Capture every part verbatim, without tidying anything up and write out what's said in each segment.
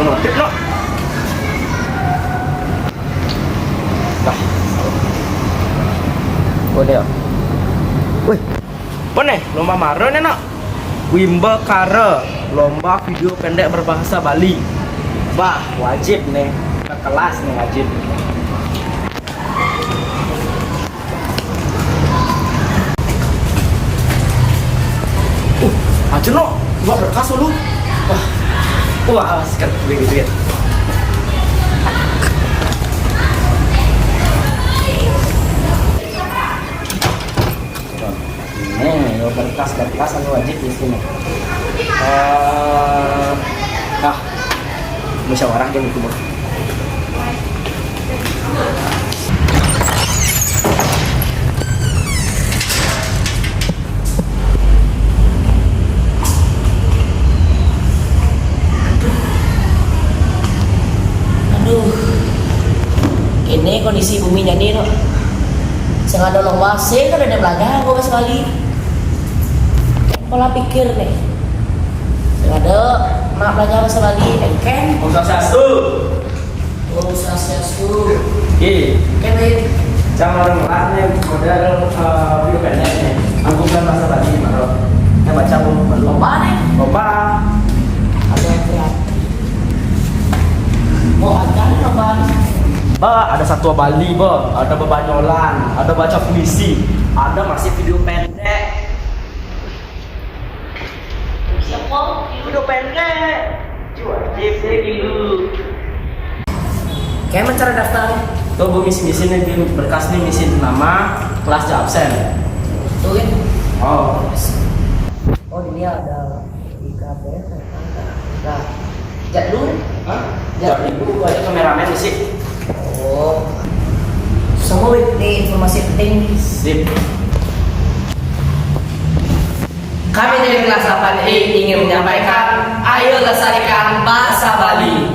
Notif, no. Dah. Oh, dia. Wih. Apa nih? Lomba mara nih, no? Wimba Kara, lomba video pendek berbahasa Bali. Wah, wajib nih. Kelas nih, wajib. Uh, aja, no, buat berkas lu. Wah, wah, sekarang gue gitu ya. Nih, yo, berkas-berkas anu wajib di sini. Eh, ah, musyawarah gini tuh, Bos. Aduh, ini kondisi bumi jadi, no. Sing ada lomba, sing kada ada belajar aku sekali. Pola pikir nih. Sing ada nak belajar bahasa Bali, engken. Om Swastiastu. Om Swastiastu. Oke. Engken, Rin. Cang orang kelas nih, model, eh, video pendek nih. Angkutan bahasa Bali, Bro. Kita baca, Bu, malu. Lomba nih. Lomba. Ada yang kreatif. Mau ada lomba. Ba, ada satwa Bali, ba. Ada bebanyolan, ada baca puisi, ada masih video pendek. Siapa? Video pendek. Cuy, wajib sih dulu. Kayak cara daftar. Tuh, Bu, misi-misi nih, di berkas nih, misi nama, kelas, ja absen. Tuh, kan? Oh. Oh, dia ada di K P R. Nah, jak dulu. Hah? Jak dulu, ada kameramen di sini. Oh. Semua ini informasi penting. Sip. Kami dari kelas delapan I ingin menyampaikan, ayo lestarikan bahasa Bali.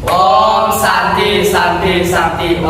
Om Santi, Santi, Santi.